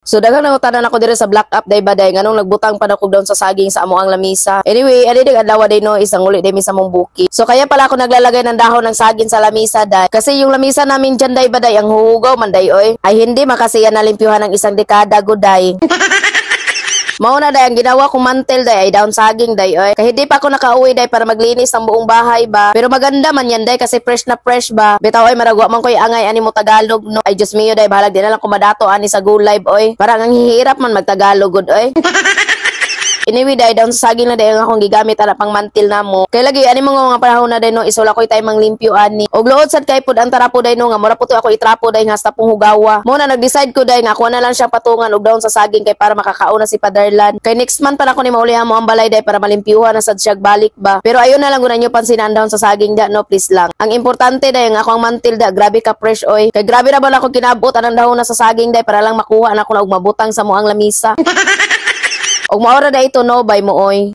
So daghang nangutana nako diri sa Black App, day ba day, nganong nagbutang pa na kog dahon sa saging sa amo ang lamisa. Anyway, ani dig adlaw day no, isang uli day mi sa mong bukid. So kaya pala ako naglalagay ng dahon ng saging sa lamisa day. Kasi yung lamisa namin dyan, day ba day, ang huhugaw man day oy. Ay hindi makasiya nalimpyuhan ng isang dekada guday. Mao na day ang ginawa kong mantel day ay dahon saging day oy. Kay hindi pa ako nakauwi day para maglinis ng buong bahay ba. Pero maganda man yan day kasi fresh na fresh ba. Bitaw ay maragwa man ko'y angay ani mo Tagalog no. Ay Diyos mio day, bahalag di na lang kumadato ani sa Go Live oy. Parang ang hihirap man magtagalog gud oy. Anyway, day, dahon sa saging na day ang akong gigamit ana pang mantil namo. Kay lagi ani mga panahon na day no, isula ko'y tayo manglimpyo ani. Og luod sad kay pud ang tarapo day no, nga mura po to ako itrapo day nga hasta pong hugawa. Mo na nag-decide ko day nga ako na lang siyang patungan og dahon sa saging kay para makakaon na si Paderlan. Kay next month pa na ako ni maulihan mo ang balay day para malimpyuhan na sad siya balik ba. Pero ayon na lang guna nyo pansin ang dahon sa saging da no, please lang. Ang importante day nga ako ang mantil da grabe ka fresh oy. Kay grabe ra ba na ako kinabot anang dahon na sa saging day para lang makuha na ako na og mabutang sa mo ang lamisa. Og maora da ito no, bay mo oy.